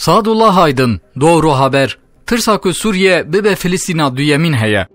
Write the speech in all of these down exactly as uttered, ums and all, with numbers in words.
Sadullah Aydın, Doğru Haber. Tirsa ku Sûriye bibe Filistîna duyemîn heye.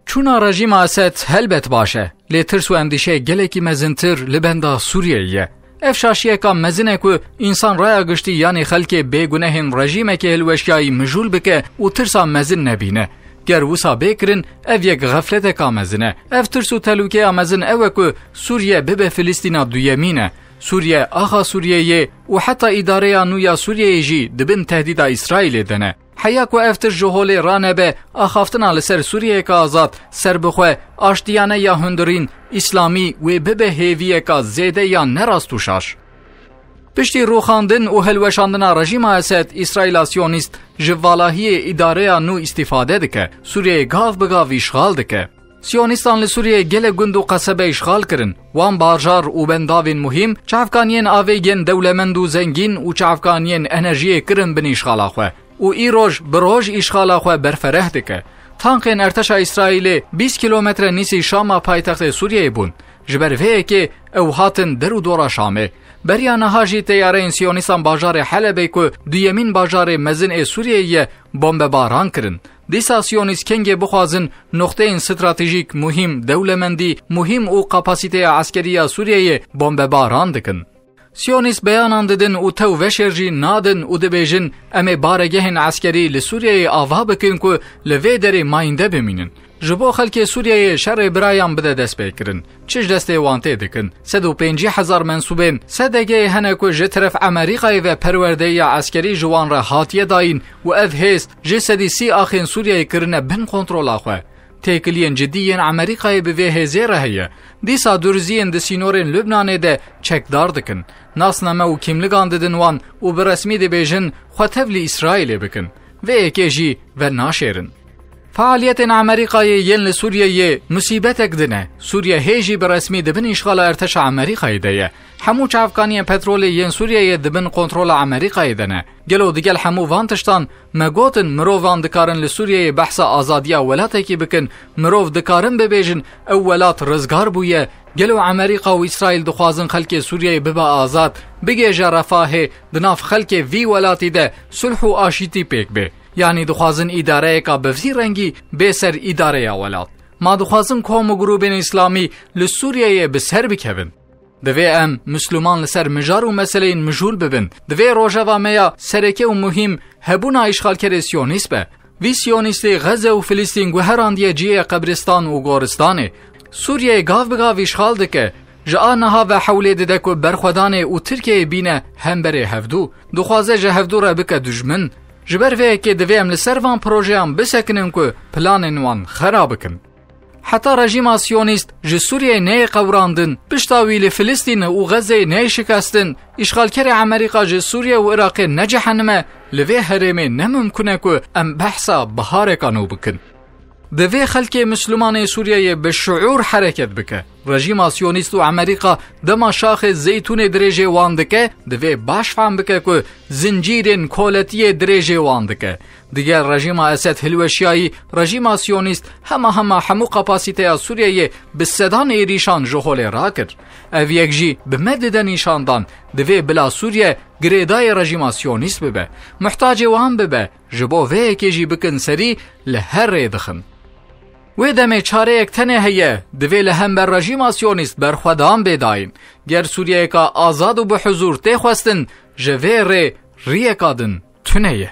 Çûna rejîma Esed helbet baş e, lê tirs û endîşeyê gelekî mezintir li benda Sûriyeyê ye. Ev şaşiyeka mezin e ku însan raya giştî yanî xelkê bêgunehên rejîmekê hilweşiyayî mijûl bike û tirsa mezin nebîne. Ger wisa bê kirin, ev yek xefleteka mezin e. Ev tirs û telûkeya mezin ew e ku Sûriye bibe Filistîna duyemîn e. Sûriye axa Sûriyeyê û heta îdareya nû ya Sûriyeyê jî di bin tehdîda Îsraîlê de ne. Heya ku ev tişt ji holê ranebe, axaftina li ser Sûriyeyeke azad, serbixwe, aştiyane ya hundirîn, îslamî wê bibe hêviyeka zêde ya nerast û şaş. Piştî rûxandin û hilweşandina rejîma Esed, Îsraîla Siyonîst ji valahiyê îdareya nû îstîfade dike. Sûriyeyê gav bi gav îşxal dike. Siyonîstan li Sûriyeyê gelek gund û qesebe îşxal kirin. Wan bajar û bendavên muhîm, çavkaniyên avê yên dewlemend û zengîn û çavkaniyên enerjiyê kirin bin îşxala xwe. Û îroj bi roj îşxala xwe berfereh dike. Tankên erteşa Îsraîlê bîst kîlometre nîsî Şama paytextê Sûriyeyê bûn. Ji ber vê yekê ew hatin der û dora Şamê. Beriya niha jî teyareyên Siyonîstan bajarê Helebê ku duyemîn bajarê mezin ê Sûriyeyê ye, bombebaran kirin. Dîsa Siyonîst kengê bixwazin noxteyên stratejîk muhîm, dewlemendî, muhîm û kapasîteya eskerî ya Sûriyeyê bombebaran dikin. Siyonîst beyanan didin û tew veşêr jî nadin û dibêjin, em ê baregehên eskerî li Sûriyeyê ava bikin ku li vê derê mayînde bimînin. Ji bo xelkê Sûriyeyê şerê birayan bide destpêkirin. Çi ji destê wan tê dikin? Sed û pêncî hezar mensûbên S D G'yê hene ku ji teref Amerîkayê ve perwerdeyiya eskerî ji wan re hatiye dayîn û ev hêz ji sedî sî axên Sûriyeyê kirine bin kontrola xwe. Têkiliyên cidî yên Amerîkayê bi vê hêzê re heye. Dîsa durziyên di sînorên Lubnanê de çekdar dikin. Nasname û kîmligan didin wan û bi resmî dibêjin xwe tevlî Îsraîlê bikin. Vê yekê jî venaşêrin. Faaliyetên Amerîkayê yên li Sûriyeyê musîbetek din e. Sûriye hê jî bi resmî di bin îşxala erteşa Amerîkayê de ye. Hemû çavkaniyên petrolê yên Sûriyeyê di bin kontrola Amerîkayê de ne. Gelo digel hemû van tiştan me gotin mirovan dikarin li Sûriyeyê behsa azadiya welatekî bikin, mirov dikarin bibêjin ew welat rizgar bûye, gelo Amerîka û Îsraîl dixwazin xelkê Sûriyeyê bibe azad, bigêje refahê, di nav xelkê vî welatî de sulh û aşîtî pêk bê. Yanî dixwazin îdareyeka bi vî rengî bê ser îdareya welat. Ma dixwazin kom û grûbên îslamî li Sûriyeyê bi ser bikevin. Divê em Misliman li ser mijar û meseleyên mijûl bibin. Divê rojeva me ya sereke û muhîm hebûna îşxalkerê Siyonîst be. Vî Siyonîstê Xeze û Filistîn guherandiye cihê qebristan û goristanê. Sûriyeyê gav bi gav îşxal dike. Ji a niha ve hewlê dide ku berxwedanê û Tirkiyeyê bîne hemberê hevdû. Dixwaze ji hevdû re bike dijmin. Ji ber vê yekê divê em li ser van projeyan bisekinin ku planên wan xera bikin. Heta rejîma Siyonîst ji Sûriyeyê neyê qewrandin, pişta wî li Filistîn û Xezeyê neyê şikestin, îşxalkerê Amerîka ji Sûriye û Iraqê ne cehenime, li vê herêmê ne mimkun e ku em behsa bihareka nû bikin. Divê xelkê Mislimanê Sûriyeyê bi şiûr hereket bike. Rejîma Siyonîst û Amerîka dema şaxê zeytûnê dirêjê wan dike, divê baş fehm bike ku zincîrên koletiyê dirêjê wan dike. Digel rejîma Esed hilweşiyayî, rejîma Siyonîst hema hema hemû kapasîteya Sûriyeyê bi sedan êrîşan ji holê rakir. Ev yek jî bi me dide nîşandan, divê bila Sûriye girêdayê rejîma Siyonîst bibe. Muhtacê wan bibe, ji bo vê yekê jî bikin serî li her rê dixin. Wê demê çareyek tenê heye, divê li hember rejîma Siyonîst berxwedan bê dayîn. Ger Sûriyeyeka azad û bi huzûr tê xwestin, ji vê rê riyeka din tune ye.